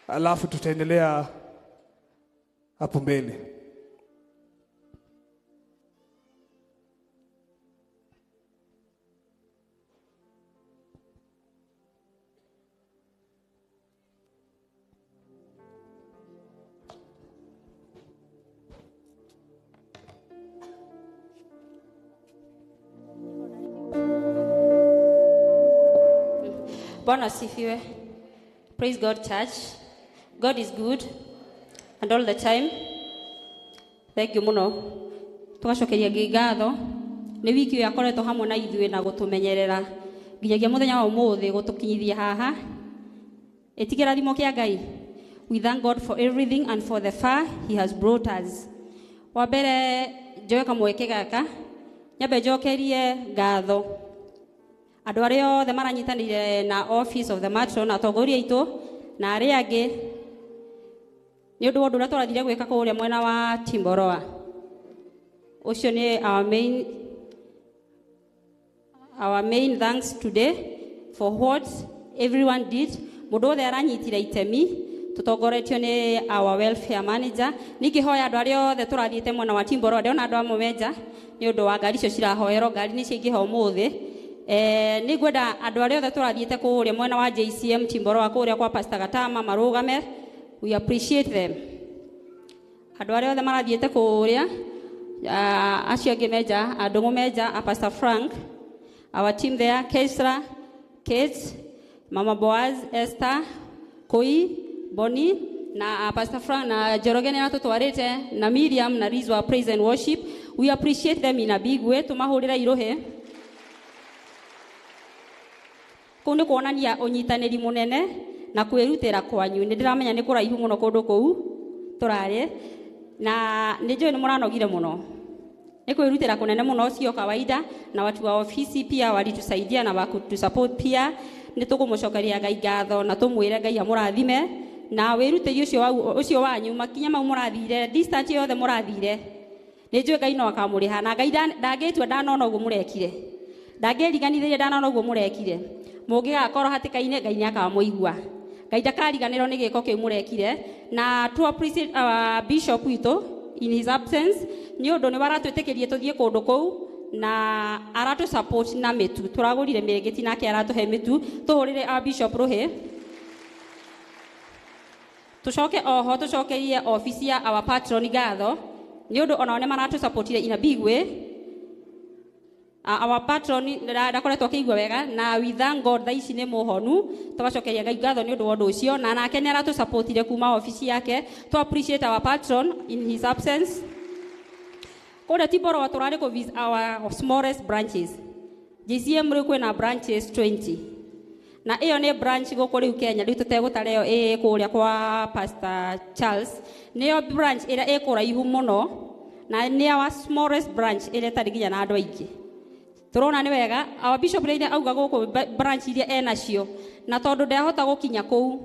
Alafu tutaendelea hapo mbele. Bwana asifiwe. Praise God, church. God is good and all the time. Thank you muno. Tugacokeria Ngai ngatho nĩ wiki ũyũ akoretwo hamwe na ithuĩ na gũtũmenyerera nginyagia mũthenya wa ũmũthĩ gũtũkinyithia haha. Ĩti kĩrathimo kĩa Ngai. We thank God for everything and for the far he has brought us. Wa mbere njoe kamweke gaka nyambe njokerie ngatho andũ arĩa othe maranyitanĩire na office of the matron, atongoria aitũ na arĩa angĩ, nĩ ũndũ wa ũndũ ũrĩa tũrathire gwĩka kũrĩa mwena wa Timboroa. Ũcio nĩ our main thanks today for what everyone did. Mũndũ wothe aranyitire itemi tũtongoretio nĩ our welfare manager. Ningĩ hoya andũ arĩa othe tũrathiĩte mwena wa Timboroa, ndĩrona andũ amwe menja nĩ ũndũ wa ngari icio cirahoerwo, ngari nĩ ciaingĩha ũmũthĩ. Nĩ ngwenda andũ arĩa othe tũrathiĩte kũrĩa mwena wa JCM Timboroa, kũrĩa kwa Pastor Gatama marũgame. We appreciate them. Andũ arĩa othe marathiĩte kũrĩa, acio angĩ menja, andũng'ũ menja, a Pastor Frank, our team there, Kesra, Kate, Mama Boaz, Esther, Koi, Bonnie, na Pastor Frank na Njoroge nĩ aratũtwarĩte, na Miriam na Liz wa praise and worship. We appreciate them in a big way. Tũmahũrĩre irũhĩ. Kũu nĩ kuonania ũnyitanĩri mũnene na kwĩrutĩra kwanyu. Nĩ ndĩramenya nĩ kũraihu mũno kũndũ kũu tũrarĩ, na nĩ njũĩ nĩ mũranogire mũno. Nĩ kwĩrutĩra kũnene mũno, sio kawaida, na watu wa ofisi pia walitusaidia na wakutusupport pia. Nĩ tũkũmũcokeria Ngai ngatho na tũmwĩre Ngai amũrathime na wĩrutĩri ũcio ũcio wanyu, makinya mau mũrathire, distance yothe mũrathire, nĩ njũĩ Ngai no akamũrĩha, na Ngai ndangĩtua ndanona ũguo mũrekire, ndangĩriganithĩria ndanona ũguo mũrekire. Mũngĩgakorwo hatĩka-inĩ, Ngai nĩ akamũigua. Ngai ndakariganĩrwo nĩ gĩko kĩu mũrekire. Na to appreciate our bishop witũ in his absence, nĩ ũndũ nĩ waratwĩtĩkĩrie tũthiĩ kũndũ kũu na aratũ support na mĩtu. Tũragũrire mĩrĩngĩti nake aratũhe mĩtu. Tũhũrĩre our bishop rũhĩ. Tũcoke oho tũcokerie office ya our patron ngatho nĩ ũndũ onao nĩ maratũ-supportire in a big way. Our patron ndakoretwo akĩigua wega, na we thank God thaa ici nĩ mũhonu. Tũgacokeria Ngai ngatho nĩ ũndũ wa ũndũ ũcio, na nake nĩ aratũ-supportire kuma office yake. To appreciate our patron in his absence. Kũrĩa Timboroa tũrarĩ kũ visit our smallest branches. JCM rĩu kwĩna branches 20, na ĩyo nĩ branch gũkũ rĩu Kenya. Rĩu tũtegũtara ĩyo ĩ kũrĩa kwa Pastor Charles, nĩyo branch ĩrĩa ĩ kũraihu mũno na nĩ our smallest branch ĩrĩa ĩtarĩ nginya na andũ aingĩ. Tũrona nĩ wega our bishop rĩrĩa auga gũkũ branch iria enacio, na tondũ ndahota gũkinya kũu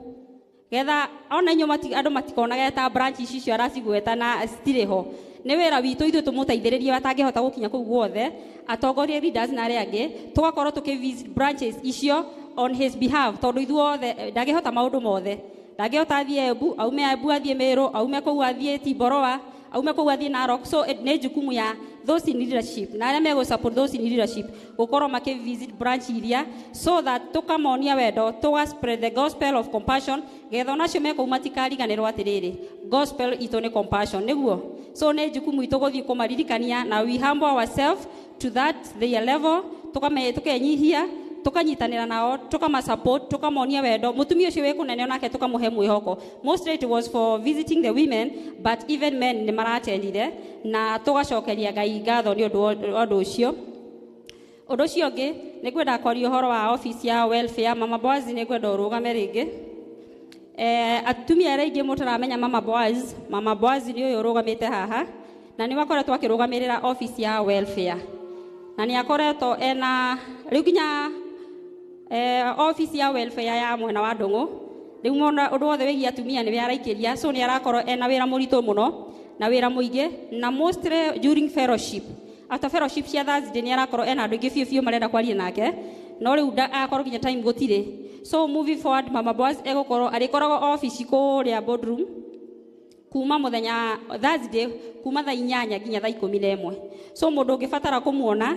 getha ona inyuĩ andũ matikonage ta branch ici icio aracigweta na citirĩ ho. Nĩ wĩra witũ ithuĩ tũmũteithĩrĩrie atangĩhota gũkinya kũu guothe, atongoria, leaders na arĩa angĩ, tũgakorwo tũkĩ visit branches icio on his behalf, tondũ ithuothe ndangĩhota maũndũ mothe. Ndangĩhota athiĩ Embu, aume Embu athiĩ Meru, aume kũu athiĩ Timboroa, aume kũu athiĩ Narok. So nĩ jukumu ya those in leadership na arĩa megũ support those in leadership gũkorwo makĩ visit branch iria so that tũkamonia wendo, tũga spread the gospel of compassion, getha onacio mekũu matikariganĩrwo atĩrĩrĩ, gospel itũ nĩ compassion nĩguo. So nĩ jukumu itũ gũthiĩ kũmaririkania, na we humble ourselves to that their level, tũkenyihia, tukanyitanĩra nao, tukama-support, tukamonia wendo. Mũtumia ũcio wĩ kũnene onake tũkamũhe mwĩhoko. Mostly it was for visiting the women, but even men nĩ maratendire, na tũgacokeria Ngai ngatho nĩ ũndũ wa ũndũ ũcio. Ũndũ ũcio ũngĩ, nĩ ngwenda kwaria ũhoro wa office ya welfare. Mama Boaz, nĩ ngwenda ũrũgame rĩngĩ. Atumia arĩa aingĩ mũtaramenya Mama Boaz, Mama Boaz nĩ ũyũ ũrũgamĩte haha, na nĩ wakoretwo akĩrũgamĩrĩra office ya welfare, na nĩ akoretwo ena rĩu nginya office ya welfare ya mwena wa Ndũng'ũ. Rĩu mona ũndũ wothe wĩgiĩ atumia nĩwe araikĩria, so nĩ arakorwo ena wĩra mũritũ mũno na wĩra mũingĩ, na mostly during fellowship, after fellowship cia Thursday, nĩ arakorwo ena andũ aingĩ biũ biũ marenda kwaria nake, no rĩu agakorwo nginya time gũtirĩ. So moving forward, Mama Boaz egũkorwo arĩkoragwo office kũrĩa boardroom kuma muthenya Thursday kuma thaa 8 nginya thaa 11. So mundu ũngĩbatara kũmuona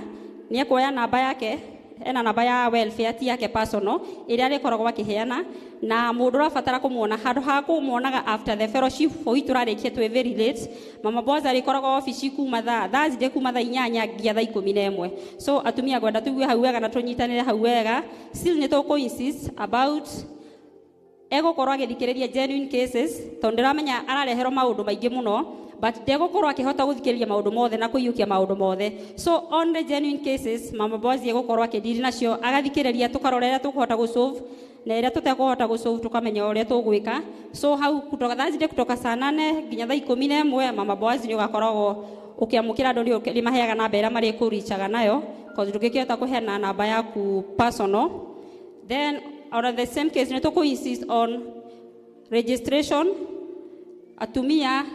nĩ ekuoya namba yake, ena namba ya welfare ti yake personal ĩrĩa arĩkoragwo akĩheana, na mũndũ ũrabatara kũmuona handũ ha kũmuonaga after the fellowship for tũrarĩkia twĩ very late. Mama Boaz arĩkoragwo ofici kuma thaa Thursday kuma thaa 8 nginya thaa 11. So atumia ngwenda tuigue hau wega na tũnyitanĩre hau wega. Still nĩ tũkũ insist about egũkorwo agĩthikĩrĩria genuine cases, tondũ ndĩramenya arareherwo maũndũ maingĩ mũno, but ndegũkorwo akĩhota gũthikĩrĩria maũndũ mothe na kũiyũkia maũndũ mothe. So on the genuine cases, Mama Boaz egũkorwo akĩndiri nacio, agathikĩrĩria, tũkarora ĩrĩa tũkũhota gũsolve na ĩrĩa tũtekũhota gũsolve tũkamenya ũrĩa tũgwĩka. So hau kutoka Thursday kutoka saa 8 nginya thaa 11, Mama Boaz nĩ ũgakoragwo ũkĩamũkĩra andũ, nĩ maheaga namba ĩrĩa marĩkũrichaga nayo, cause ndũngĩkĩhota kũheana namba yaku personal. Then on the same case, nĩ tũkũ insist on registration. Atumia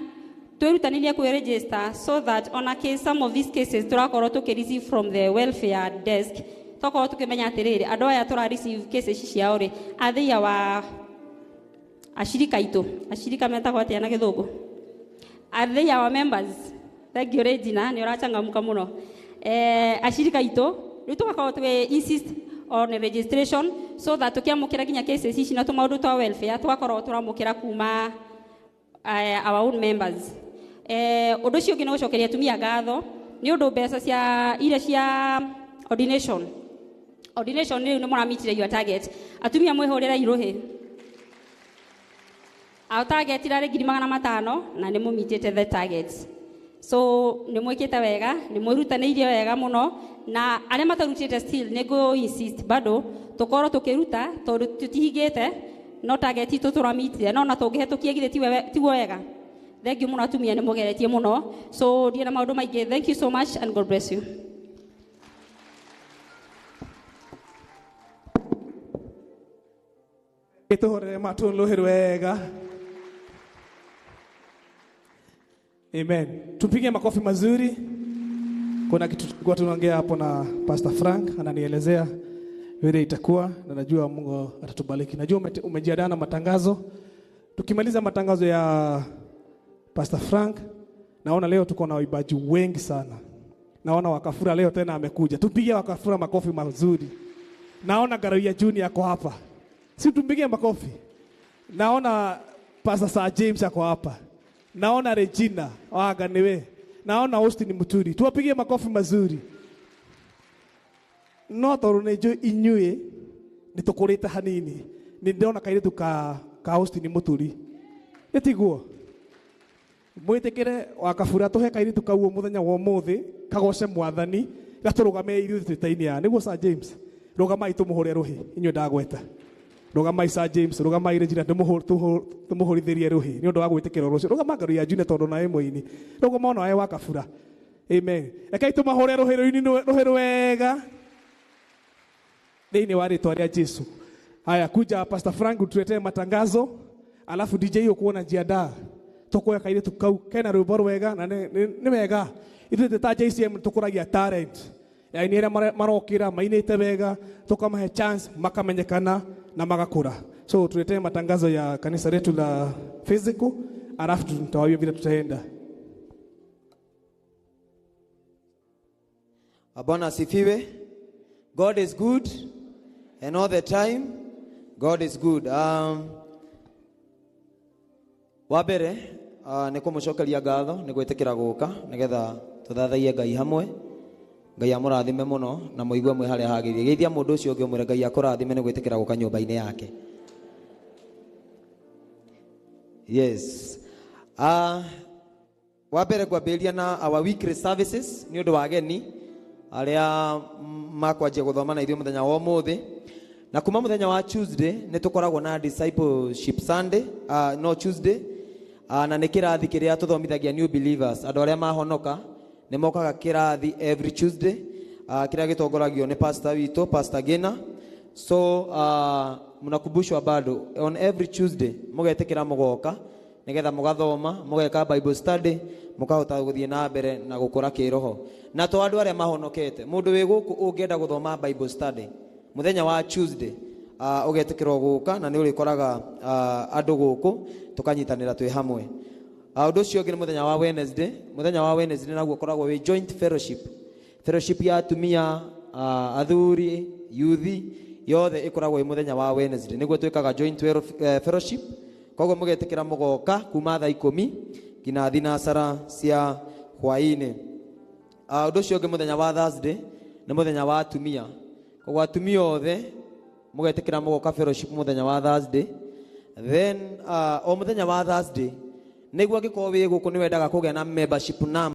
twĩrutanĩrie kwĩ-register so that on a case, some of these cases tũrakorwo tũkĩ receive from the welfare desk, tũkorwo tũkĩmenya atĩrĩrĩ, andũ aya tũra receive cases ciao rĩ, athĩia wa ashirika aitũ, ashirika metagwo atĩa na Gĩthũngũ? Are they our members? Thank you, Regina, nĩ ũrachangamka mũno. Ashirika aitũ rĩu tũgakorwo twĩ insist on registration so that tũkĩamũkĩra nginya cases ici na tũmaũndũ twa welfare tũgakorwo tũramũkĩra kuma our own members. Ũndũ ũcio ũngĩ nĩ gũcokeria atumia ngatho nĩ ũndũ mbeca cia iria cia ordination. Ordination rĩu nĩ mũramitire your target. Atumia mwĩhũrĩre irũhĩ. Our target irarĩ 500,000 na nĩ mũmitĩte the target. So nĩ mwĩkĩte wega, nĩ mwĩrutanĩirie wega mũno, na arĩa matarutĩte still nĩ ngũ insist bado tũkorwo tũkĩruta tondũ tũtihingĩte, no target itũ tũramitire, no na tũngĩhetũkia githĩ tiguo wega. Thank you mũno atumia, nĩ mũgeretie mũno. So ndirĩ na maũndũ maingĩ. Thank you so much and God bless you. Ĩtũhũrĩre matũ rũhĩ wega. Amen. Tupige makofi mazuri. Kuna kitu tulikuwa tunaongea hapo na Pastor Frank, ananielezea vile itakuwa, na najua Mungu atatubariki. Najua umejiandaa na matangazo. Tukimaliza matangazo ya Pastor Frank, naona leo tuko na waimbaji wengi sana. Naona Wakafura leo tena amekuja. Tupige Wakafura makofi mazuri. Naona Garawia Junior ako hapa. Si tumpigie makofi. Naona Pastor Sir James ako hapa. Naona Regina waga niwe. Naona Austin Muturi. Tuwapigie makofi mazuri. No tondũ nĩ njũĩ inyuĩ nĩ tũkũrĩte hanini. Nĩ ndĩrona kairĩtu ka Austin Muturi. Nĩ tiguo? Mwĩtĩkĩre Wakabura tũhe kairĩtu kau mũthenya wa ũmũthĩ, kagoce mwathani, gatũrũgame ithuĩ twĩ taini ya. Nĩguo Sir James. Rũgamai tũmũhũre rũhĩ, inyuĩ ndagweta. Rũgamai Sir James, rũgamai Regina, tũmũhũrithĩrie rũhĩ nĩ ũndũ wa gwĩtĩkĩra ũhoro ũcio. Rũgama Ngaru ya Junior tondũ nawe mũini. Rũgama ona we Wakabura. Amen. Rekei tũmahũre rũhĩ rũini rũhĩ rwega thĩinĩ wa rĩtwa rĩa Jesu. Haya, kuja Pastor Frank utuletee matangazo, alafu DJ ukuona jiandaa. Tũkuoya kairĩtu kau kena rwĩmbo rwega na nĩ wega. Ithuĩ twĩ ta JCM tũkũragia talent. Yaani arĩa marokĩra mainĩte wega, tũkamahe chance makamenyekana na magakũra. So tuletee matangazo ya kanisa letu la physical, alafu tutawaambia vile tutaenda. Bwana asifiwe. God is good and all the time God is good. Wa mbere, nĩ kũmũcokeria ngatho nĩ gwĩtĩkĩra gũka nĩgetha tũthathaiye Ngai hamwe. Ngai amũrathime mũno na mũigue mwĩ harĩa hagĩrĩire. Geithia mũndũ ũcio ũngĩ ũmwĩre Ngai akũrathime nĩ gwĩtĩkĩra gũka nyũmba-inĩ yake. Yes. Wa mbere ngwambĩrĩria na our weekly services nĩ ũndũ wa ageni arĩa makwanjia gũthoma na ithuĩ mũthenya wa ũmũthĩ. Na kuma mũthenya wa Tuesday nĩ tũkoragwo na discipleship Sunday, no Tuesday, na nĩ kĩrathi kĩrĩa tũthomithagia new believers, andũ arĩa mahonoka nĩ mokaga kĩrathi every Tuesday, kĩrĩa gĩtongoragio nĩ pastor witũ, Pastor Gina. So mnakumbushwa bado on every Tuesday mũgetĩkĩra mũgoka nĩgetha mũgathoma, mũgeka Bible study, mũkahota gũthiĩ na mbere na gũkũra kĩroho. Na to andũ arĩa mahonokete, mũndũ wĩ gũkũ ũngĩenda gũthoma Bible study mũthenya wa Tuesday, Ũgetĩkĩrwo gũka na nĩ ũrĩkoraga andũ gũkũ tũkanyitanĩra twĩ hamwe. Ũndũ ũcio ũngĩ nĩ mũthenya wa Wednesday. Mũthenya wa Wednesday naguo ũkoragwo wĩ joint fellowship, fellowship ya atumia, athuri, yuthi yothe ĩkoragwo ĩ mũthenya wa Wednesday, nĩguo twĩkaga joint fellowship. Koguo mũgetĩkĩra mũgoka kuma thaa 10 nginya thinacara cia hwaĩ-inĩ. Ũndũ ũcio ũngĩ, mũthenya wa Thursday nĩ mũthenya wa atumia. Koguo atumia othe mũgetĩkĩra mũgoka fellowship mũthenya wa Thursday. Then o mũthenya wa Thursday, nĩguo angĩkorwo wĩ gũkũ nĩ wendaga kũgĩa na membership number.